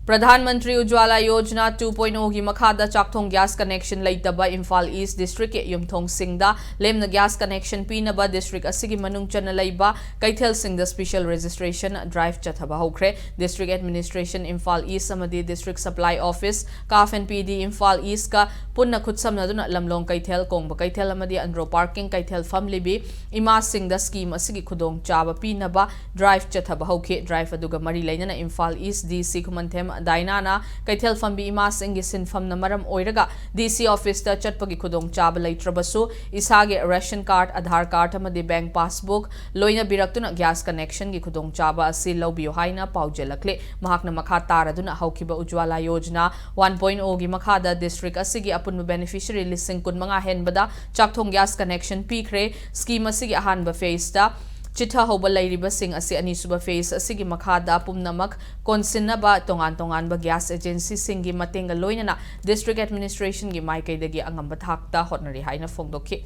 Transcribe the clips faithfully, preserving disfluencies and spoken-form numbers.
Pradhan Mantri ꯎꯖ꯭ꯋꯥꯂꯥ Yojana two point ꯑꯣꯒꯤ ꯃꯈꯥꯗ ꯆꯥꯛꯊꯣꯡ gas connection ꯂꯩꯇꯕ ꯏꯝꯐꯥꯜ ꯏꯁ ꯗꯤꯁꯇ꯭ꯔꯤꯛꯀꯤ ꯌꯨꯝꯊꯣꯡꯁꯤꯡꯗ ꯂꯦꯝꯅ ꯒ꯭ꯌꯥꯁ ꯀꯅꯦꯛꯁꯟ ꯄꯤꯅꯕ ꯗꯤꯁꯇ꯭ꯔꯤꯛ ꯑꯁꯤꯒꯤ ꯃꯅꯨꯡ ꯆꯟꯅ ꯂꯩꯕ ꯀꯩꯊꯦꯜꯁꯤꯡꯗ ꯁ꯭ꯄꯤꯁꯦꯜ ꯔꯦꯖꯤꯁꯇ꯭ꯔꯦꯁꯟ ꯗ꯭ꯔꯥꯏꯚ ꯆꯠꯊꯕ ꯍꯧꯈ꯭ꯔꯦ꯫ ꯗꯤꯁꯇ꯭ꯔꯤꯛ ꯑꯦꯗꯃꯤꯅꯤꯁꯇ꯭ꯔꯦꯁꯟ ꯏꯝꯐꯥꯜ ꯏꯁ ꯑꯃꯗꯤ district supply office, CAF and P D Imphal ꯏꯁꯀ ꯄꯨꯟꯅ ꯈꯨꯠꯁꯝꯅꯗꯨꯅ ꯂꯝꯂꯣꯡ ꯀꯩꯊꯦꯜ, ꯀꯣꯡꯕ ꯀꯩꯊꯦꯜ ꯑꯃꯗꯤ ꯑꯟꯗ꯭ꯔꯣ ꯄꯥꯔꯀꯤꯡ ꯀꯩꯊꯦꯜ ꯐꯝꯂꯤꯕꯤ ꯏꯃꯥꯁꯤꯡꯗ ꯁ꯭ꯀꯤꯝ ꯑꯁꯤꯒꯤ ꯈꯨꯗꯣꯡꯆꯥꯕ ꯄꯤꯅꯕ ꯗ꯭ꯔꯥꯏꯚ ꯆꯠꯊꯕ ꯍꯧꯈꯤ꯫ ꯗ꯭ꯔꯥꯏꯚ ꯑꯗꯨꯒ ꯃꯔꯤ ꯂꯩꯅꯅ ꯏꯝꯐꯥꯜ ꯏꯁ ꯗꯤ ꯁꯤ ꯈꯨꯃꯟꯊꯦꯝ ꯗꯥꯏꯅꯥꯅ ꯀꯩꯊꯦꯜ ꯐꯝꯕꯤ ꯏꯃꯥꯁꯤꯡꯒꯤ ꯁꯤꯟꯐꯝꯅ ꯃꯔꯝ ꯑꯣꯏꯔꯒ ꯗꯤ ꯁꯤ ꯑꯣꯐꯤꯁꯇ ꯆꯠꯄꯒꯤ ꯈꯨꯗꯣꯡꯆꯥꯕ ꯂꯩꯇ꯭ꯔꯕꯁꯨ ꯏꯁꯥꯒꯤ ꯔꯦꯁꯟ ꯀꯥꯔꯗ, ꯑꯙꯥꯔ ꯀꯥꯔꯗ ꯑꯃꯗꯤ ꯕꯦꯡꯛ ꯄꯥꯁꯕꯨꯛ ꯂꯣꯏꯅꯕꯤꯔꯛꯇꯨꯅ ꯒ꯭ꯌꯥꯁ ꯀꯅꯦꯛꯁꯟꯒꯤ ꯈꯨꯗꯣꯡꯆꯥꯕ ꯑꯁꯤ ꯂꯧꯕꯤꯌꯨ ꯍꯥꯏꯅ ꯄꯥꯎꯖꯦꯜꯂꯛꯂꯤ꯫ ꯃꯍꯥꯛꯅ ꯃꯈꯥ ꯇꯥꯔꯗꯨꯅ ꯍꯧꯈꯤꯕ ꯎꯖ꯭ꯋꯥꯂꯥ ꯌꯣꯖꯅꯥ ꯋꯥꯟ ꯄꯣꯏꯟ ꯑꯣꯒꯤ ꯃꯈꯥꯗ ꯗꯤꯁꯇ꯭ꯔꯤꯛ ꯑꯁꯤꯒꯤ ꯑꯄꯨꯟꯕ ꯕꯦꯅꯤꯐꯤꯁꯔꯤ ꯂꯤꯁꯤꯡ ꯀꯨꯟꯃꯉꯥ ꯍꯦꯟꯕꯗ ꯆꯥꯛꯊꯣꯡ ꯒ꯭ꯌꯥꯁ ꯀꯅꯦꯛꯁꯟ ꯄꯤꯈ꯭ꯔꯦ꯫ ꯁ꯭ꯀꯤꯝ ꯑꯁꯤꯒꯤ ꯑꯍꯥꯟꯕ ꯐꯦꯖꯇ ꯆꯤꯊꯍꯧꯕ ꯂꯩꯔꯤꯕꯁꯤꯡ ꯑꯁꯤ ꯑꯅꯤꯁꯨꯕ ꯐꯦꯖ ꯑꯁꯤꯒꯤ ꯃꯈꯥꯗ ꯄꯨꯝꯅꯃꯛ ꯀꯣꯟꯁꯤꯟꯅꯕ ꯇꯣꯉꯥꯟ ꯇꯣꯉꯥꯟꯕ ꯒ꯭ꯌꯥꯁ ꯑꯦꯖꯦꯟꯁꯤꯁꯤꯡꯒꯤ ꯃꯇꯦꯡꯒ ꯂꯣꯏꯅꯅ ꯗꯤꯁꯇ꯭ꯔꯤꯛ ꯑꯦꯗꯃꯤꯅꯤꯁꯇ꯭ꯔꯦꯁꯟꯒꯤ ꯃꯥꯏꯀꯩꯗꯒꯤ ꯑꯉꯝꯕ ꯊꯥꯛꯇ ꯍꯣꯠꯅꯔꯤ ꯍꯥꯏꯅ ꯐꯣꯡꯗꯣꯛꯈꯤ꯫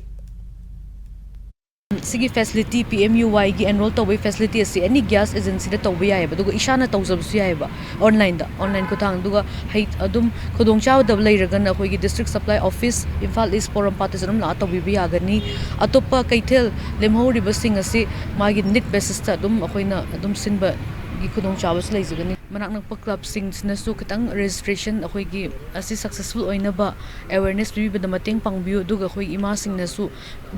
ꯁꯤꯒꯤ ꯐꯦꯁꯤꯂꯤꯇꯤ ꯄꯤ ꯑꯦꯝ ꯌꯨ ꯋꯥꯏꯒꯤ ꯑꯦꯟꯔꯣꯜ ꯇꯧꯕꯒꯤ ꯐꯦꯁꯤꯂꯤꯇꯤ ꯑꯁꯤ ꯑꯦꯅꯤ ꯒ꯭ꯌꯥꯁ ꯑꯦꯖꯦꯟꯁꯤꯗ ꯇꯧꯕ ꯌꯥꯏꯑꯕ, ꯑꯗꯨꯒ ꯏꯁꯥꯅ ꯇꯧꯖꯕꯁꯨ ꯌꯥꯏꯑꯕ, ꯑꯣꯟꯂꯥꯏꯟꯗ, ꯑꯣꯟꯂꯥꯏꯟ ꯈꯨꯠꯊꯥꯡ꯫ ꯑꯗꯨꯒ ꯍꯩ-, ꯑꯗꯨꯝ ꯈꯨꯗꯣꯡꯆꯥꯗꯕ ꯂꯩꯔꯒꯅ ꯑꯩꯈꯣꯏꯒꯤ ꯗꯤꯁꯇ꯭ꯔꯤꯛ ꯁꯄ꯭ꯂꯥꯏ ꯑꯣꯐꯤꯁ, ꯏꯝꯐꯥꯜ ꯏꯁ ꯄꯣꯔꯣꯝꯄꯥꯠꯇꯁꯨ ꯑꯗꯨꯝ ꯂꯥꯛꯑ ꯇꯧꯕꯤꯕ ꯌꯥꯒꯅꯤ꯫ ꯑꯇꯣꯞꯄ ꯀꯩꯊꯦꯜ ꯂꯦꯝꯍꯧꯔꯤꯕꯁꯤꯡ ꯑꯁꯤ ꯃꯥꯒꯤ ꯅꯤꯠ ꯕꯦꯁꯤꯁꯇ ꯑꯗꯨꯝ ꯑꯩꯈꯣꯏꯅ ꯑꯗꯨꯝ ꯁꯤꯟꯕꯒꯤ ꯈꯨꯗꯣꯡꯆꯥꯕꯁꯨ ꯂꯩꯖꯒꯅꯤ꯫ ꯃꯅꯥꯛ ꯅꯛꯄ ꯀ꯭ꯂꯕꯁꯤꯡꯁꯤꯅꯁꯨ ꯈꯤꯇꯪ ꯔꯦꯖꯤꯁꯇ꯭ꯔꯦꯁꯟ ꯑꯩꯈꯣꯏꯒꯤ ꯑꯁꯤ ꯁꯛꯁꯦꯁꯐꯨꯜ ꯑꯣꯏꯅꯕ ꯑꯦꯋꯦꯔꯅꯦꯁ ꯄꯤꯕꯤꯕꯗ ꯃꯇꯦꯡ ꯄꯥꯡꯕꯤꯌꯨ꯫ ꯑꯗꯨꯒ ꯑꯩꯈꯣꯏꯒꯤ ꯏꯃꯥꯁꯤꯡꯅꯁꯨ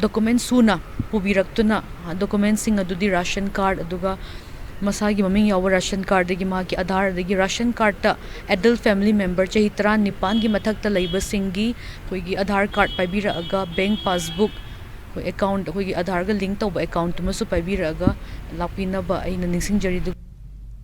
ꯗꯣꯀꯨꯃꯦꯟ ꯁꯨꯅ ꯄꯨꯕꯤꯔꯛꯇꯨꯅ, ꯗꯣꯀꯨꯃꯦꯟꯁꯤꯡ ꯑꯗꯨꯗꯤ ꯔꯥꯁꯟ ꯀꯥꯔꯗ, ꯑꯗꯨꯒ ꯃꯁꯥꯒꯤ ꯃꯃꯤꯡ ꯌꯥꯎꯕ ꯔꯥꯁꯟ ꯀꯥꯔꯗꯒꯤ ꯃꯍꯥꯛꯀꯤ ꯑꯙꯥꯔ, ꯑꯗꯒꯤ ꯔꯥꯁꯟ ꯀꯥꯔꯗꯇ ꯑꯦꯗꯜꯠ ꯐꯦꯃꯤꯂꯤ ꯃꯦꯝꯕꯔ ꯆꯍꯤ ꯇꯔꯥꯅꯤꯄꯥꯟꯒꯤ ꯃꯊꯛꯇ ꯂꯩꯕꯁꯤꯡꯒꯤ ꯑꯩꯈꯣꯏꯒꯤ ꯑꯙꯥꯔ ꯀꯥꯔꯗ ꯄꯥꯏꯕꯤꯔꯛꯑꯒ, ꯕꯦꯡꯛ ꯄꯥꯁꯕꯨꯛ, ꯑꯩꯈꯣꯏ ꯑꯦꯀꯥꯎꯟꯠ, ꯑꯩꯈꯣꯏꯒꯤ ꯑꯙꯥꯔꯒ ꯂꯤꯡꯛ ꯇꯧꯕ ꯑꯦꯀꯥꯎꯟꯠꯇꯨꯃꯁꯨ ꯄꯥꯏꯕꯤꯔꯛꯑꯒ ꯂꯥꯛꯄꯤꯅꯕ ꯑꯩꯅ ꯅꯤꯡꯁꯤꯡꯖꯔꯤ꯫ ꯑꯗꯨ